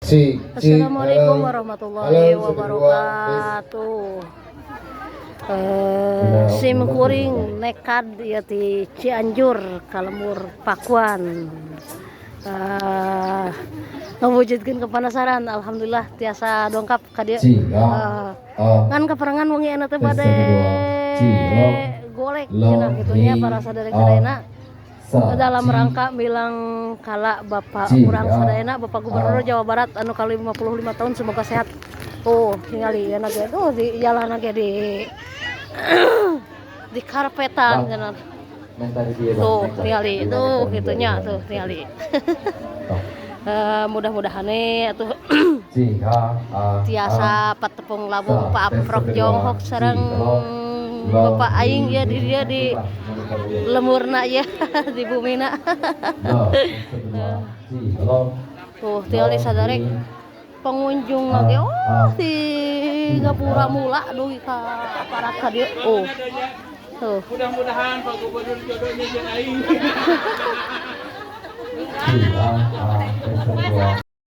Cik, cik, Assalamualaikum halo. Warahmatullahi Halo, satu, dua, tes. Wabarakatuh. Sim kuring nekad ya di Cianjur ka lembur Pakuan. Ngawujudkeun kepenasaran, alhamdulillah tiasa dongkap ka dieu. Ngan kaparengan wengi anu teh Tes, bade satu, dua. Ci, lo, golek lo, cenah kitu nya hi, para saderek a, sadayana sa, dalam ci, rangka milangkala Bapak Ci, urang a, sadayana, Bapak Gubernur a. Jawa Barat anu kali 55 tahun, semoga sehat. Tuh, tingali ya ge tuh di jalan ge di karpetan Bang, cenah. Minta di dia, Bang. Tuh, Naik, Bang. tingali Di tuh mana gitunya di tuh mana? Tingali. Tuh. Mudah-mudahan nih atuh Ci, A, A, tiasa patepung lawung Sa, Pak tes Aprok satu, dua. Jonghok Ci, sareng lo, lo, Bapak aing hi, ya di dia di Bang, lemurna ya di bumina. Lo, tes satu, dua. Ci, lo, Tuh, tingali lo, saderek hi, pengunjung a, lagi a, oh di ngapura mula dugi ka aparat ka dieu. Oh. Tuh. Mudah-mudahan Pak Gubernur jodohnya jeung aing.